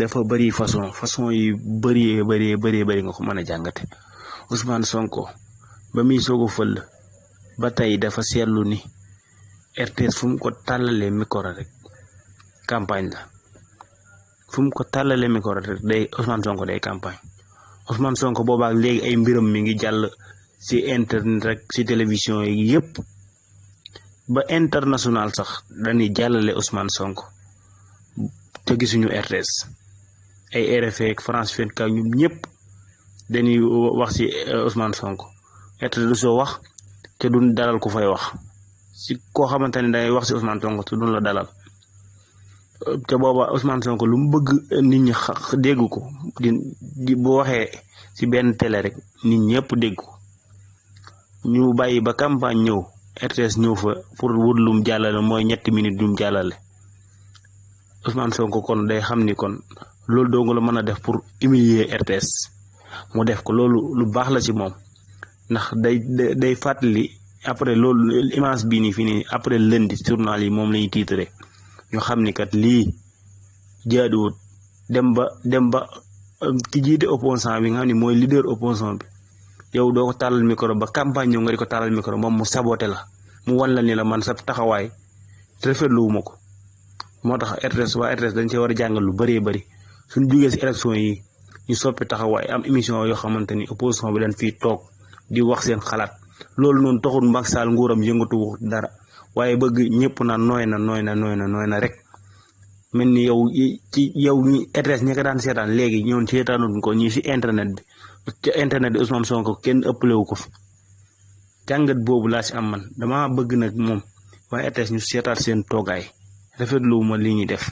dafa bëri façon yu bëri nga ko mën a jàngate. Ousmane Sonko ba muy soog a fël ba tey dafa seetlu ni RTS fu mu ko tàllalee micro rek campagne la, fu mu ko tàllalee micro rek day Ousmane Sonko day campagne. Ousmane Sonko boobaak léegi ay mbiram mi ngi jàll ci internet rek ci télévision yi yëpp ba international sax dañuy jàllale Ousmane Sonko te gisuñu RTS. ay RFI ak France 24 ñoom ñëpp dañuy wax ci Ousmane Sonko. RTS du soo wax te duñ dalal ku fay wax ci koo xamante ne day wax ci Ousmane Sonko te duñ la dalal te booba Ousmane Sonko lu mu bëgg nit ñi dégg ko di bu waxee ci benn télé rek nit ñëpp dégg ko. ñu bàyyi ba campagne ñëw RTS ñëw fa pour wut lum jàllale mooy 3 minutes lum jàllale. Ousmane Sonko kon day xam ni kon loolu dong la mën a def pour humilier RTS mu def ko. loolu lu baax la ci moom ndax day fàttali après loolu image bii nii fii nii après lundi journal yi moom la ñuy titre ñu xam ni kat lii jaaduwut. dem ba ki jiite opposant bi nga xam ne mooy leader opposant bi yow doo ko tàllal micro ba campagne ñëw nga di ko tàllal micro moom mu saboté la, mu wan la ni la man sa taxawaay rafetluwuma ko. moo tax waa RTS dañ cee war a jàngal lu bëree bëri suñ jugee ci élection yi ñu soppi taxawaay am émission yoo xamante ni opposition bi dañ fiy toog di wax seen xalaat. loolu noonu taxul Macky Sall nguuram yëngatu dara waaye bëgg ñëpp na nooy na rek mel ni yow ñi RTS ñi ko daan seetaan léegi ñoon seetaanut ko ñi ci internet bi. ci internet bi Ousmane Sonko kenn ëppalewu ko fi. jàngat boobu laa ci am man dama bëgg nag moom waaye RTS ñu seetaat seen toogaay rafetluwuma li ñuy def.